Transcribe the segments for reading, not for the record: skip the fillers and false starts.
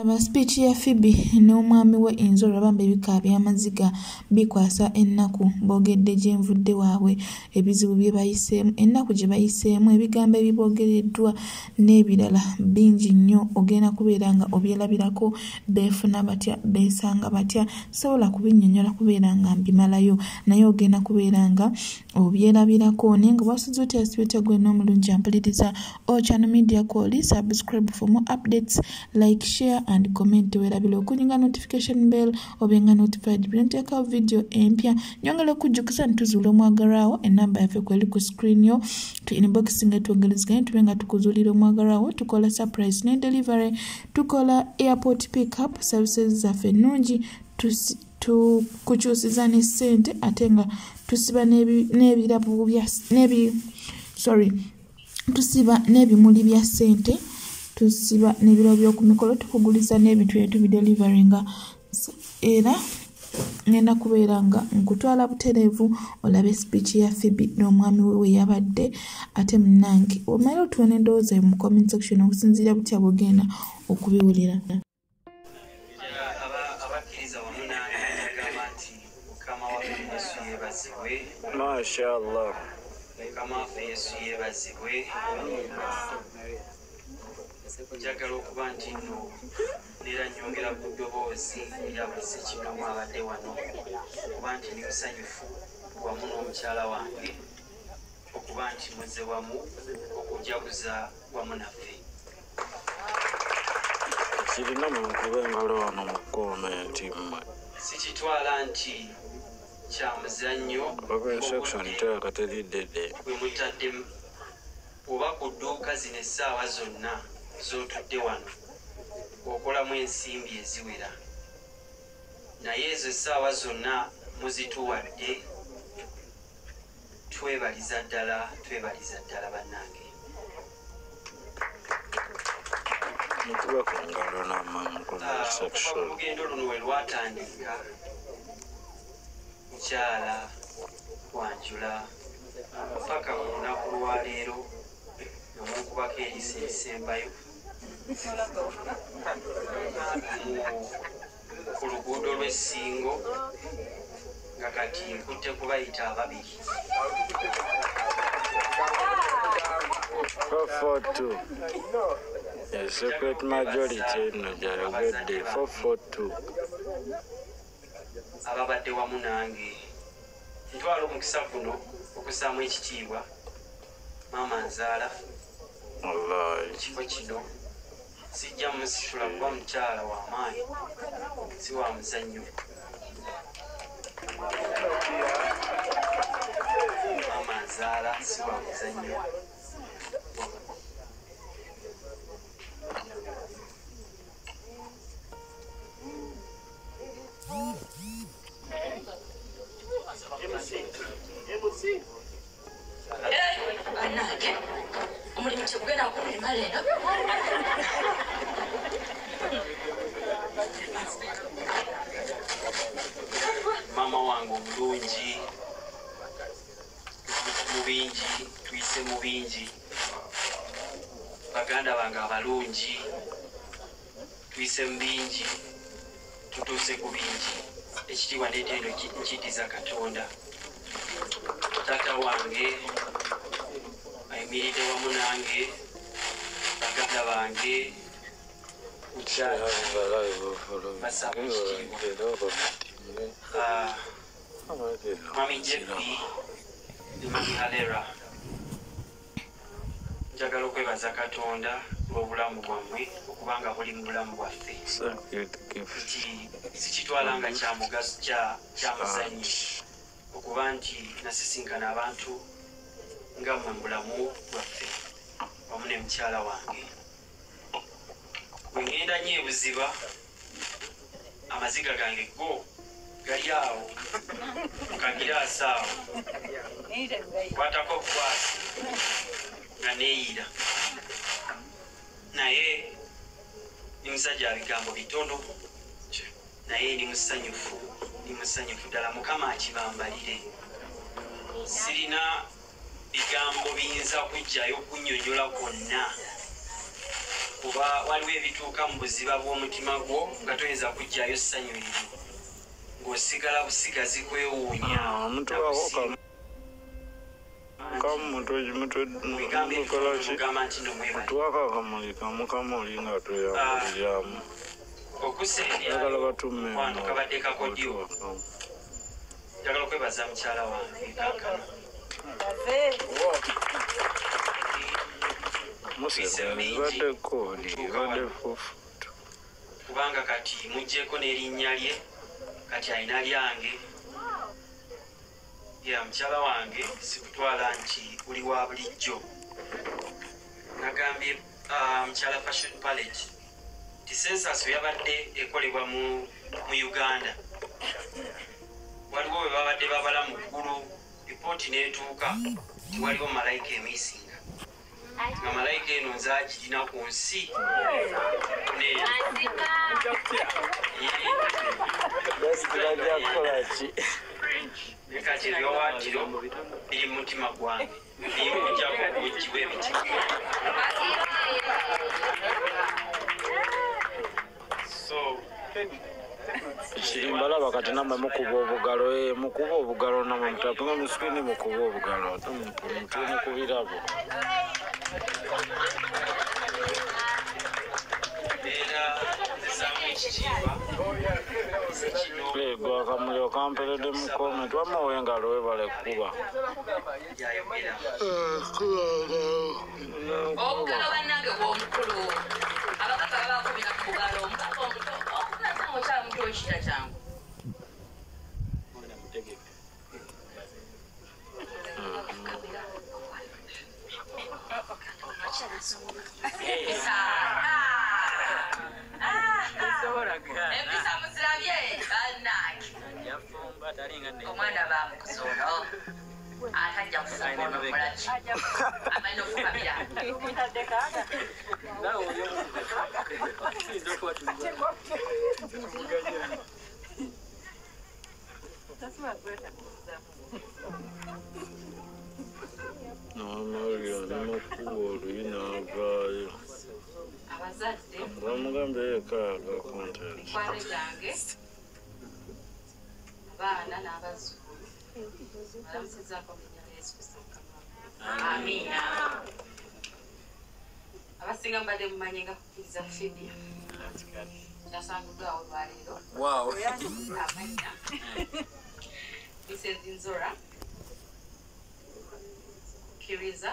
Speech ya Phoebe n'omwami we Inzora bamba ebika by'amaziga bikwasa ennaku, boogedde gye nvudde waabwe, ebizibu bye bayiseemu, ennaku gye bayiseemu, ebigambo ebiboogereddwa n'ebirala bingi nnyo. Ogenda kubeera nga obyerabirako, beefuna batya, beesanga batya, sobola kubinnyonnyola kubeera nga mbimalayo, naye ogenda kubeera nga obyerabirako. Naye nga bwasuze otya otya gwe n'omulungi ampuliriza Ochano Media kwoli, subscribe for more updates, like, share and comment. Werabira okunyinga notification bell obenga notified bwe nteekawo video empya. Nyongera okujjukiza nti tuzuula omwagalwawo, enamba yaffe kweri ku screen yo, tu inbox nga twongerezeganye tube nga tukuzuulira omwagalwawo. Tukola surprise ne delivery, tukola airport pickup, services zaffe ennungi, tukukyusiza ne ssente ate nga tusiba n'ebirabo bya sorry, tusiba n'ebimuli bya ssente, tusiba n'ebirabo by'oku mikolo, tukuguliza n'ebintu bye tubideliveringa. Era ngenda kubeera nga nkutwala butereevu olabe speech ya Phoebe n'omwami we we yabadde. Ate munnange omale otuwe n'endowooza mu comment section okusinziira butya bw'ogenda okubiwulira. Abakkiriza wamu nange agamba nti Mukama waffe Yesu yeebazibwe. Mashallah. Mukama waffe Yesu yeebazibwe. Njagala okuba nti nno neera nnyongera ku ddoboozi erya buli ssekinnoomu abadde wano okuba nti ndi musanyufu wamu n'omukyala wange okuba nti muzze wamu okujaguza wamu naffe. Kirina munkube engalo wano mu comment mmwe. Sikitwala nti kya muzannyo. Comment section teraka teri ddede. Bwe mutadde oba ku dduuka zino essaawa zonna z'otudde wano okolamu ensimbi eziwera, naye ezo essaawa zonna muzituwadde, twebaliza ddala, twebaliza ddala bannange. Mukube ku ngalo nammwe mu comment Okuva ku section. lugendo luno we lwatandika, mukyala wanjula paka ku lunaku lwaleero nga munkubako eriiso erisembayo ku luguudo lw'Essingo, nga kati nkutte kubayita ababiri. 442. A secret majority nno gyayogedde 442. Ababadde wamu nange, ntwala omukisa guno okussaamu ekitiibwa maama nzaala. Wallahi. Ekifo kino sijja musitula kuba mukyala w'amaanyi, si wa muzannyo. Maama nzaala si wa muzannyo. Bannange, omulimu tegugenda kunema leero. Maama wange omulungi, mu bingi tuyise, mu bingi. Baganda bange abalungi, tuyise mu bingi, tutuuse ku bingi. Ekitiibwa n'ettendo nkiddiza Katonda. Taata wange ayimiridde wamu nange, baganda bange, mukyala basaba ekitiibwa. Mami Jeppi ne Mami Halera, njagala okwebaza Katonda olw'obulamu bwammwe okubanga buli mu bulamu bwaffe, nti sikitwala nga kya mugaso, kya muzannyo okuba nti nasisinkana abantu nga mmwe mu bulamu bwaffe wamu ne mukyala wange. Bwe ŋŋenda nnyo ebuziba, amaziga gange go gali awo mu kagiraasi awo, kwatako bukwasi nga neeyira. Naye ndi musajja wa bigambo bitono, naye ndi musanyufu, ndi musanyufu ddala. Mukama akibambalire. Sirina bigambo biyinza kujjayo kunnyonnyola kwonna. Kuba waliwo ebituuka mu buziba bw'omutima gwo nga toyinza kuggyayo ssanyu liri, ng'osigala busigazi kwewuunya. Mukamuli nga tweyambuliramu okuseerya kwano kabadde kakodyo. Njagala okwebaza mukyala wange kaakano. Kubanga kati muggyeko n'erinnya lye, kati alina lyange. Ya mukyala wange sikutwala nti uli wa bulijjo. Nagambye mukyala Fashion Palette nti census yabadde ekolebwa mu Uganda. Waliwo we babadde babala mu ggulu, ripooti n'etuuka nti waliwo malayika emisinga. Nga malayika eno nze agirina ku nsi. Kati ebyowaatiro biri mu mutima gwange, biri kujjako obujji bw'emiti. Mbalaba kati nammwe mukuba obugalo, mukuba obugalo nammwe mutapinga mu screen mukuba obugalo, tuli ku birabo. Gwe akamuli okamperedde mu comment, wamma ow'engalo weebale kukuba. Obugalo bannange bw'omukulu, abakaka babakubira ku bugalo, omukaka omuto okubira omukyala muto ekita kyangu. Empisa muzirabye bannange. Omwana bamukuza ono atajja kufumba ono mulaki amanyi okukamira. N'amawulire ali mu kkubo oluyi n'avaayo. Abazadde Bamugambye yekka aga content. Mikwano gyange, abaana n'abazzukulu, balamusizaako mu linnya lya Yesu Kristo Mukama. Amiina. Abasinga mbadde mumanyi nga kukkiriza Phoebe. Nasanguddwawo olwaleero. Amannya Mrs. Nzora Kiriza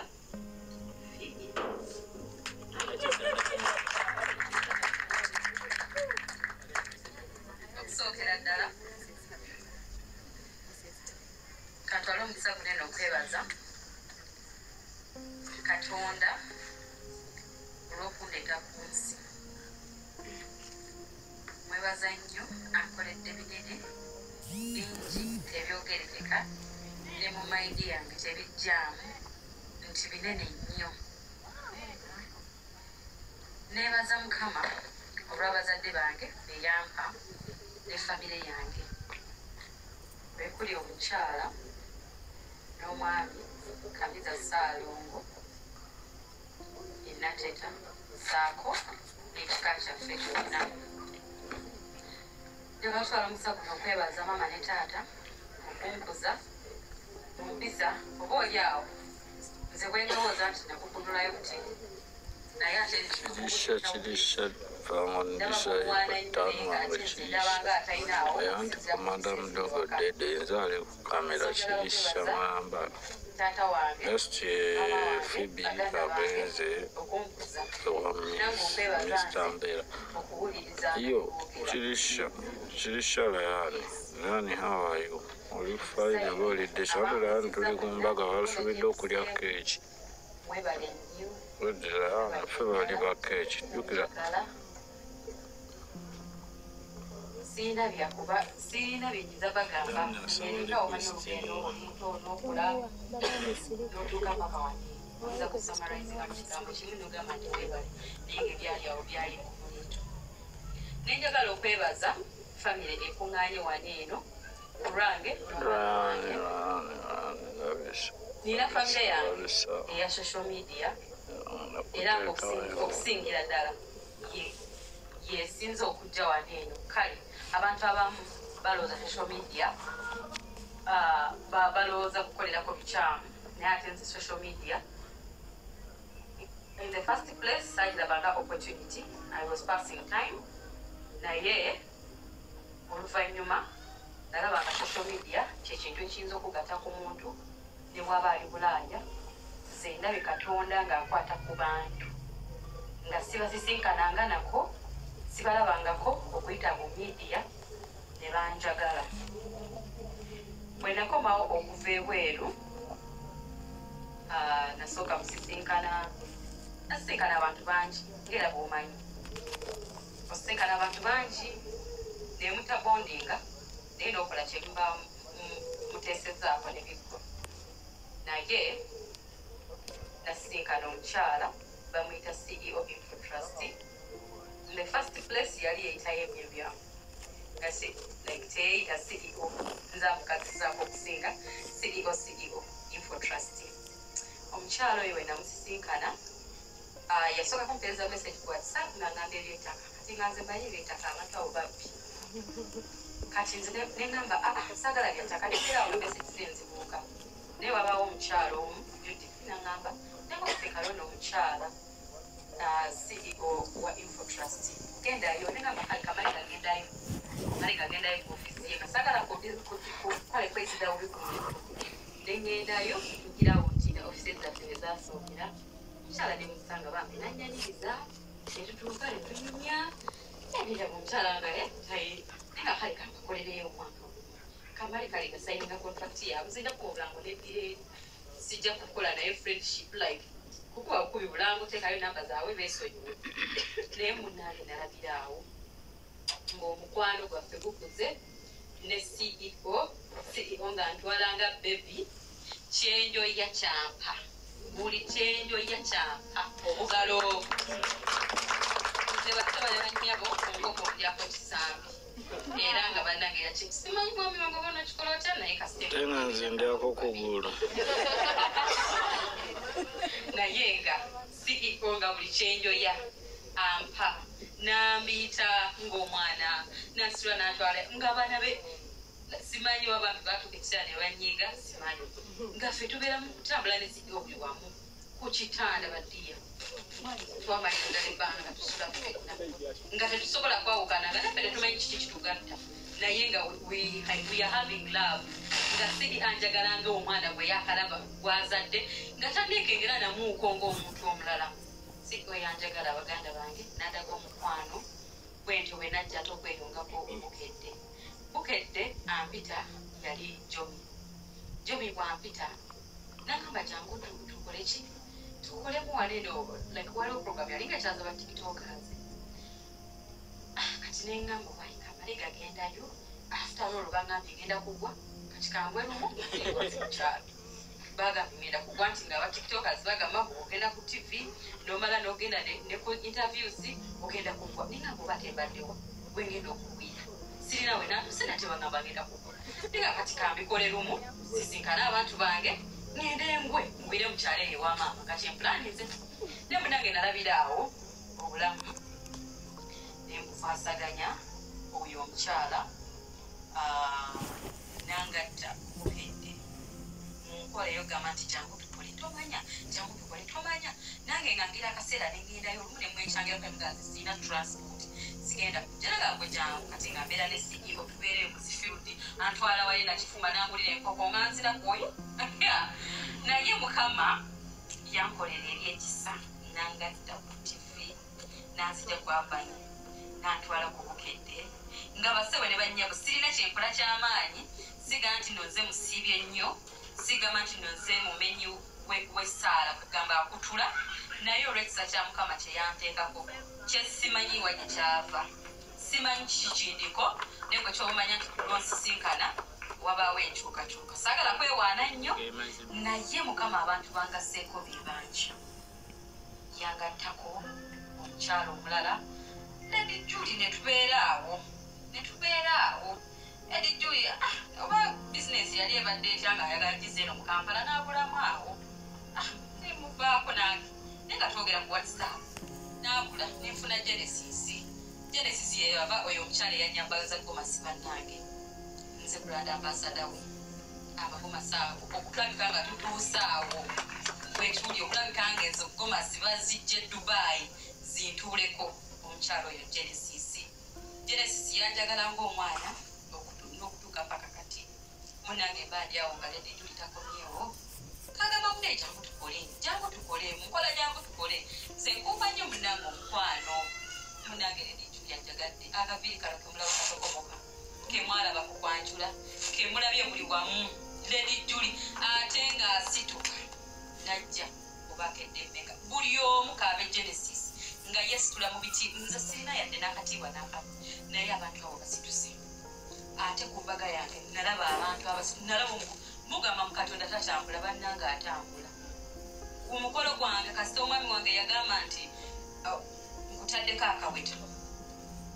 Phoebe. Okusookera ddala katwale omukisa gunene okwebaza Katonda olw'okundeeta ku nsi. Mwebaza nnyo ankoledde binene bingi tebyogerekeka ne mu mayindi yange tebijjaamu nti binene nnyo. Neebaza Mukama olw'abazadde bange beyampa ne famire yange. Bwe kuli omukyala n'omwami Kamiza Ssaalongo Nateta ssaako n'ekika kyaffe kyonna. Njagala kutwala omukisa guno okwebaza maama ne taata okunkuza mu mpisa oba oli awo nze bwe ndowooza nti nakukunulayo buti naye ate Kirisha ndaba mwana Kirisha anti komanda mdogo dede nze ali ku kamera Kirisha mwamba. Just Phoebe Kabenze owa Mr. Mbera. Yo Kirisha Layani, Layani how are you? Oli fine oba olidde ki? Layani tuli ku mbaga basuubidde okulya keeki. Wedde Layani ffe bali ba keeki jjukira. Sirina byakuba, sirina byenyinza bagamba. Erina omanyi olugendo omuntu on'okula n'otuuka paka wano. Oyinza kusummarizinga mu kigambo kimu n'ogamba nti weebale, naye ng'ebyali awo byali mukuleeto. Ne njagala okwebaza famire ekuŋŋaanye wano eno ku lwange n'omwana wange. Nina famire yange eya social media Era okusingira ddala yesinza okujja wano eno. Kale abantu abamu balowooza social media balowooza kukolerako bikyamu, naye ate nze social media in the first place saagirabanga opportunity. I was passing time, naye oluvannyuma nalabanga social media kyekintu ekiyinza okugatta ku muntu ne bw'aba ali Bulaaya. Nze ndabye Katonda ng'akwata ku bantu nga sibasisinkananga nako, sibalabangako okuyita mu media ne banjagala. Bwe nakomawo okuva ebweru, nasooka musisinkana, nasisinkana abantu bangi ng'era bw'omanyi osisinkana abantu bangi naye mutabondinga, naye n'okola kye muba muteesezaako ne biggwa. Naye nasisinkana omukyala bamuyita CEO Infotrust. In the first place yali yeyitayo ebyo nga like teyeyita CEO, nze amukazizaako okusinga CEO Infotrust. Omukyala oyo we namusisinkana yasooka kumpeereza message ku WhatsApp ng'angamba ebyettaka. Kati nga nze mmanyi ebyettaka abantu abo babbi. Kati nze ne ŋŋamba saagala byattaka, lekera awo message ze nzibuuka. Naye wabaawo omukyala omu Judith n'aŋŋamba nange ono omukyala CEO wa Infotrust gendayo. Ne ŋŋamba kale kamale gagendayo, male gagendayo ku ofiisi ye nga saagala kale kweyisiza bubi ku muntu. Ne ŋŋendayo ngirawo nti ofiisi zaffe we zaasookera. Omukyala ne musanga bambi n'annyaniriza, ne tutuuka ne tunyumya. Nagenda omukyala nga naye nga kale kambakolereyo omwaka kamale kale gasayininga contract yaabwe, nze nja kuba obulango neddira eri, sijja kukola naye friendship like kukuba bukubi bulango, teekayo namba zaabwe beesonyiwe. Naye munnange nalabira awo ng'omukwano gwaffe gukuze ne CEO nga ntwalanga baby, kyenjoya kyampa, buli kyenjoya kyampa obugalo. Nze batabale bannyabo enkoko ndyako kisambi, era nga bannange simanyi mwami wange oba onakikola otya, naye kasita Ate nga nze ndyako kugulu. Naye nga CEO nga buli kyenjoya ampa, n'ambiita ng'omwana, n'asitula n'atwala ng'abaana be simanyi oba bambi baatuuka ekiseera ne banyiiga, simanyi. Nga ffe tubeera mu kutambula ne CEO buli wamu ku kitanda baddiya. Twamalira ddala ebbanga nga tusula ffenna, nga tetusobola kwawukana, nga naffe tetumanyi kiki kitugatta, naye nga we are having love. Nga siri anjagala ng'omwana gwe yakalaba gw'azadde, nga tanneekengera namuuko ng'omuntu omulala. CEO yanjagala baganda bange, n'andaga omukwano bwe ntyo bwe najja ate okweyungako Bukedde. Bukedde ampita yali Jomi. Jomi bw'ampita n'agamba jangu tukole ki, tukolemu wano eno, like waliwo program yali nga kyaza ba tiktokers. Kati ne ŋŋamba wayi kamale gagendayo, after all baŋŋambye ngenda kugwa, kati kangwe lumu nzi mu kyalo. Bagambye ngenda kugwa nti nga aba tiktokers bagamba ogenda ku TV n'omala n'ogenda ne ku interviews ogenda kugwa. Ne ŋŋamba oba tembaddewa gwe ngenda okugwira, sirina we natuuse nate bagamba ngenda kugwa. Naye nga kati kambikole lumu sisinkane abantu bange ngende ngwe ngwire mu kyalo eyo ewa maama. Kati empulanize naye munnange nalabira awo obulamu ne nkufaasaganya oyo omukyala nangatta Bukedde mu nkola ey'okugamba nti jangu tukole tomanya, jangu tukole tomanya. Nange nga ngira akaseera ne ngendayo olumu ne mwekyangirako ne mugamba nze sirina transport sigenda kujja, naga gwe jangu. Kati nga mbeera ne CEO tubeereyo ku zifield, antwala wali nakifumba n'angulira enkoko nga nzira kwoyo. Naye Mukama yankolera ebyekisa nangatta ku TV, nanzija ku Avani, nantwala ku Bukedde nga bassebo ne bannyabo sirina kyenkola ky'amaanyi. Siga nti nno nze musiibye nnyo, sigamba nti nno nze mumenyi w'essaala kugamba akutula, naye olw'ekisa kya Mukama kye yanteekako kye simanyi wa gye kyava, simanyi kiki kindiko, naye gwe ky'omanya nti lwonsisinkana wabaawo enkyukakyuka. Saagala kwewaana nnyo, naye Mukama abantu bangasseeko be bangi. Yangattako omukyala omulala Lady Julie, ne tubeera awo ne tubeera awo. Lady Julie oba bizinesi yali ebadde etya nga ayagala gize eno mu Kampala n'abulamu awo, nemuvaako nange, naye nga twogera ku Kyeyava oyo omukyala eyanyambaza gomasi bannange, nze brand ambassador we amagomasi ago okulabika nga tutuuse awo wetuli, okulabika nga ezo gomasi bazijja e Dubai zintuuleko. Omukyala oyo Genesis, Genesis yanjagala ng'omwana n'okutuuka paka kati. Munange mba ndi awo nga Lady Julie takomyewo, kagamba mune jangu tukole, jangu tukole, mukola jangu tukole. Nze nkuuma nnyo munange omukwano. Munange Lady Julie anjagadde, akaviiri kano kemulaba katokomoka, kemwalaba ku kwanjula, kemulabye buli wamu. Lady Julie ate ng'asituka najja obakedde emmeka, buli omu kaabe Genesis nga yesitula mu biti. Nze sirina yadde n'akatiibwa n'akamu, naye abantu abo basituse. Ate ku mbaga yange nalaba abantu nalaba mugamba mu Katonda tatambula, bannange atambula. Ku mukolo gwange kasita omwami wange yagamba nti nkutaddeko akaweta,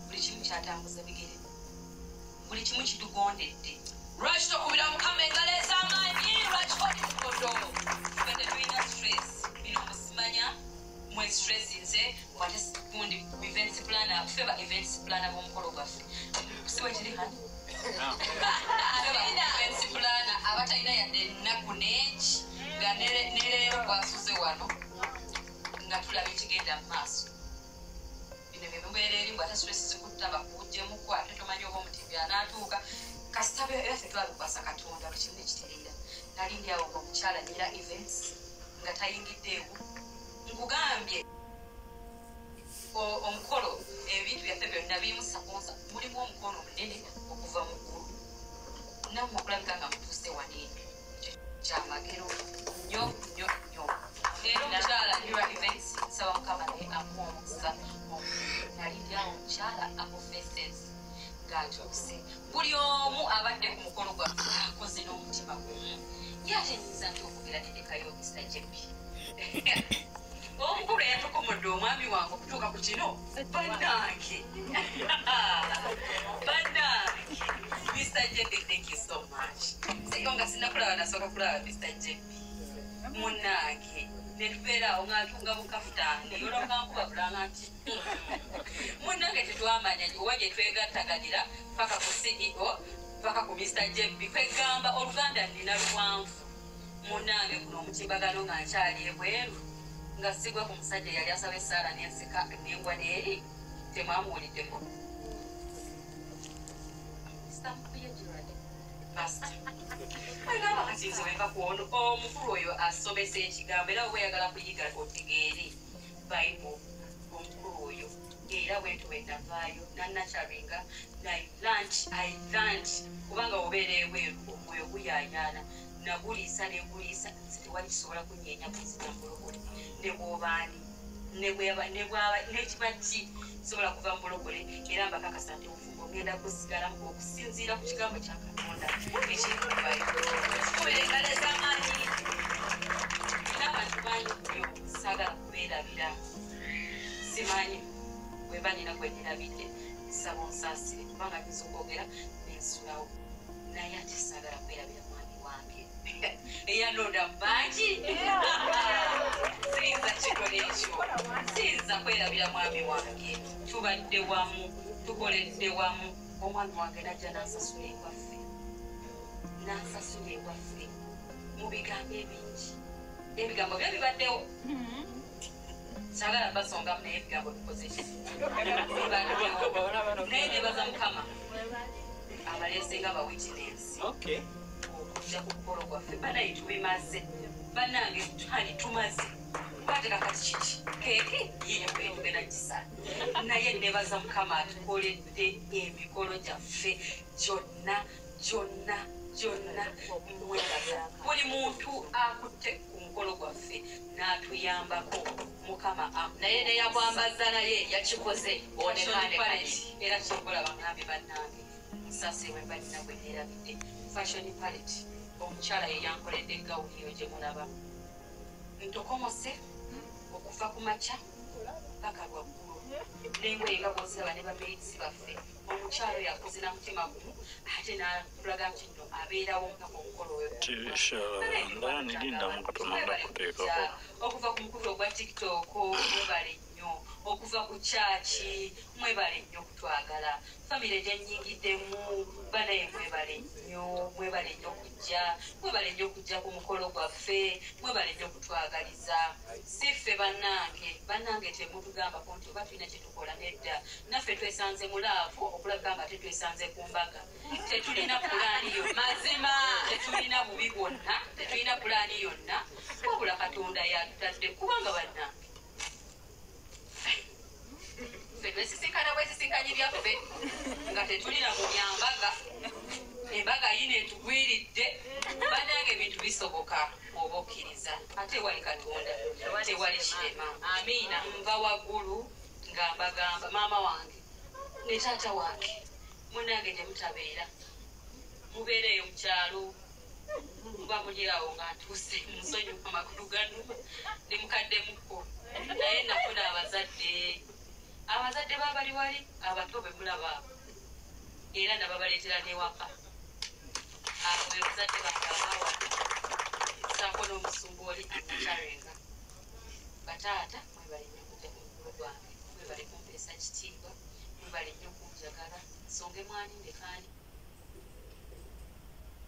buli kimu kyatambuza bigere, buli kimu kitugondedde. Lwaki tokubira Mukama engalo ez'amaanyi? Lwaki oli mukodo? Ffe tetulina stress, bino musimanya mwe stress. Nze wate gundi events planner, ffe ba events planner b'omukolo gwaffe, si bwe kiri hani? Events planner abatalina yadde ennaku n'eki, nga ne leero twasuze wano nga tulaba ekigenda mu maaso. Bino bye bibeera eri mbw ate stress zikutta, bakuwujjemuku, ate tomanyi oba omutimbi anaatuuka. Kasita era ffe twabikwasa Katonda, buli kimu nekitereera. Nali ndi awo nga omukyala nyira events nga tayingiddeewo. Nkugambye omukolo, ebintu byaffe byonna birimu sakonsa, mulimu omukono omunene okuva mu ggulu. Nammwe okulabika nga mutuuse wano eno, ekyo kyamagero nnyo nnyo nnyo. Era omukyala nyira events, nsaba Mukama naye amuwa omukisa. Nali ndi awo omukyala Apple Faces ng'atuuse, buli omu abadde ku mukolo gwaffe akoze n'omutima gumu. Ye ate nyinza nti okwogera nendekayo Mr JP, omukulu eyatukomodde omwami wange okutuuka ku kino. Bannange, bannange, Mr JP, thank you so much. Seyo nga sinakulaba, nasooka kulaba Mr JP munnange, netubeera awo ng'atunga bukafutaani, olwokankuba bulanga nti munnange tetwamanya oba gye twegattaganira paka ku CEO paka ku Mr JP. Kwegamba oluganda nnina luwanvu munnange. Guno omutimbagano nga nkyali ebweru nga sigwa ku musajja yali asaba essaala n'enseka nengwa n'eri, temwamuwuliddeko? Mr. Mukuye Gerald Pastor. Agamba kati nze wenva ku ono omukulu oyo asomesa ekigambo, era oba oyagala kuyiga otegeere Bible, omukulu oyo. Era bwentyo bwe navaayo nanakyalinga I learnt, kubanga obeera ebweru omwoyo guyaayaana. Naguliisa neguliisa, nze tewali kisobola kunyeenya kunzija mulokole, ne bwobaani nekiba ki sobola kuva mu bulokole. Era mbakakasa nti obufumbo ngenda kusigalamu okusinziira ku kigambo kya Katonda ekiri mu Bayibuli. Kikubira engalo ez'amaanyi. N'abantu bangi nnyo saagala kubeerabira, simanyi bwemba nina gwe nerabidde, nsaba onsaasire kubanga nyinza okwogera nensulawo, naye ate saagala kwerabira mwami wange eyanonda bangi. Siyinza kikola ekyo, siyinza kwerabira mwami wange. Tubadde wamu, tukoledde wamu. Omwami wange najja nansasula ewaffe, nansasula ewaffe mu bigambo ebingi. Ebigambo byo bibaddewo, saagala basongamu, naye ebigambo bikoze ki, bibaddewo. Naye nebaza Mukama abaleese nga ba witness okujja ku mukolo gwaffe. Banaye tubimaze, bannange, hani tumaze kwate kakati kiki keeki yiyo tugenda gisala. Naye nebaza Mukama atukoledde emikolo gyaffe gyonna gyonna gyonna. Mwebaza buli muntu akutte ku mukolo gwaffe n'atuyambako. Mukama Naye neyakwambaza naye yakikoze onekaanekanye. Era kyenkola baŋŋambye, bannange, nsasire bwe mba nina bwe neerabidde. Fashion Palette, omukyala ye yankoledde egawuni eyo gye mulaba. Ntokomose okuva ku makya paka lwaggulu n'engoye nga bwoziraba ne bamaidsi baffe. Omukyala oyo akoze na mutima gumu, ate n'atulaga nti nno abeerawo mpaka omukolo oyo. Ndani lindamu katono, ndakuteekako. Okuva ku mukulu ogwa TikTok, mwebale nnyo. Okuva ku kyaki mwebale nnyo okutwagala. Famire gyennyingiddemu banaye mwebale nnyo, mwebale nnyo okujja, mwebale nnyo okujja ku mukolo gwaffe, mwebale nnyo okutwagaliza. Si ffe bannange, bannange temutugambako nti oba tulina kye tukola nedda. Naffe twesanze mu laavu okulabika nga tetwesanze ku mbaga. Tetulina pulaani yonna, mazima tetulina bubi bwonna, tetulina pulaani yonna, wabula Katonda yatutadde kubanga bannange ffe twesisinkana bwesisinkanyi byaffe nga tetulina mu byambaga. Embaga yino etugwiridde. Bannange ebintu bisoboka oba okkiriza, ate wali Katonda tewali kirema. Amiina. Nva waggulu nga mbagamba maama wange ne taata wange, munnange gye mutabeera mubeereeyo mu kyalo, muba muli awo nga ntuuse musonyiwa amagulu ganuma ne mukaddemukko, naye nafuna abazadde. Abazadde babali wali abato be mulaba era nababaleetera n'ewaka. Abo be bazadde bange abawa ssaako n'omusumba oli anakyarenga. Bataata mwebale nnyo okujja ku mukolo gwange, mwebale kumpeesa kitiibwa, mwebale nnyo okunjagala. Nsonge mwani ndekaani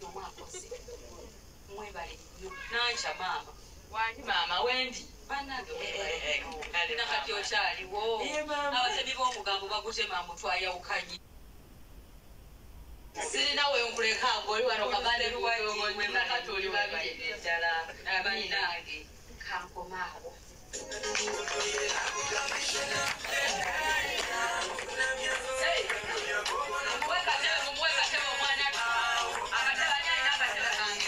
omwakoze, mwebale nnyo. Nankya maama wangi, maama wendi bannange mwebale nnyo. Nakati okyaliwo abatemi b'omugambo bagutema mbu twayawukanye. Sirina we nkuleka ng'oli wano kabale nakati oli babiri. Ddala bannange kankomaawo. Mumuwe katebe, mumuwe katebe omwana. Akatebe ani alina akatebe kange?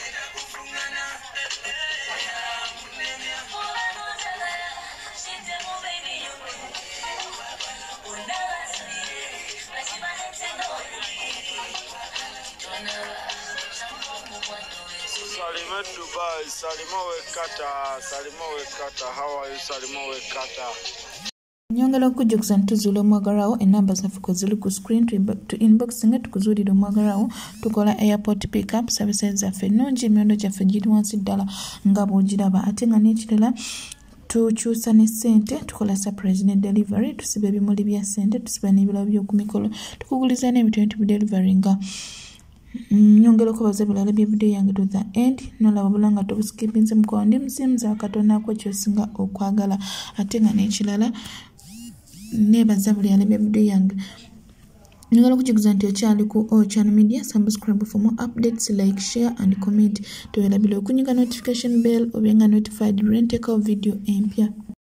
Salime Dubai, Salime Wekata, Salime Wekata, how are you Salime Wekata? Nyongera okujjukiza nti tuzuula omwagalwawo, ennamba zaffe kwe ziri ku screen, tu inbox nga tukuzuulira omwagalwawo. Tukola airport pickup, services zaffe nnungi, emiwendo gyaffe giri wansi ddala nga bw'ogiraba. Ate nga n'ekirala tukyusa ne ssente, tukola surprise ne delivery, tusiba ebimuli bya ssente, tusiba n'ebirabo by'oku mikolo, tukuguliza n'ebintu ebintu delivery. Nga nyongera okubaza ebirala bya video yange to the end, nolaba bula nga tobuskipinze. Mukono ndi musimuza Katonda ko kyosinga okwagala. Ate nga n'ekirala nebaza buli alabye video yange. Njagala okukiguza nti okyali ku O Channel Media, subscribe for more updates, like, share and comment. Tewerabira okunyiga notification bell obenga notified lwe nteekawo video empya.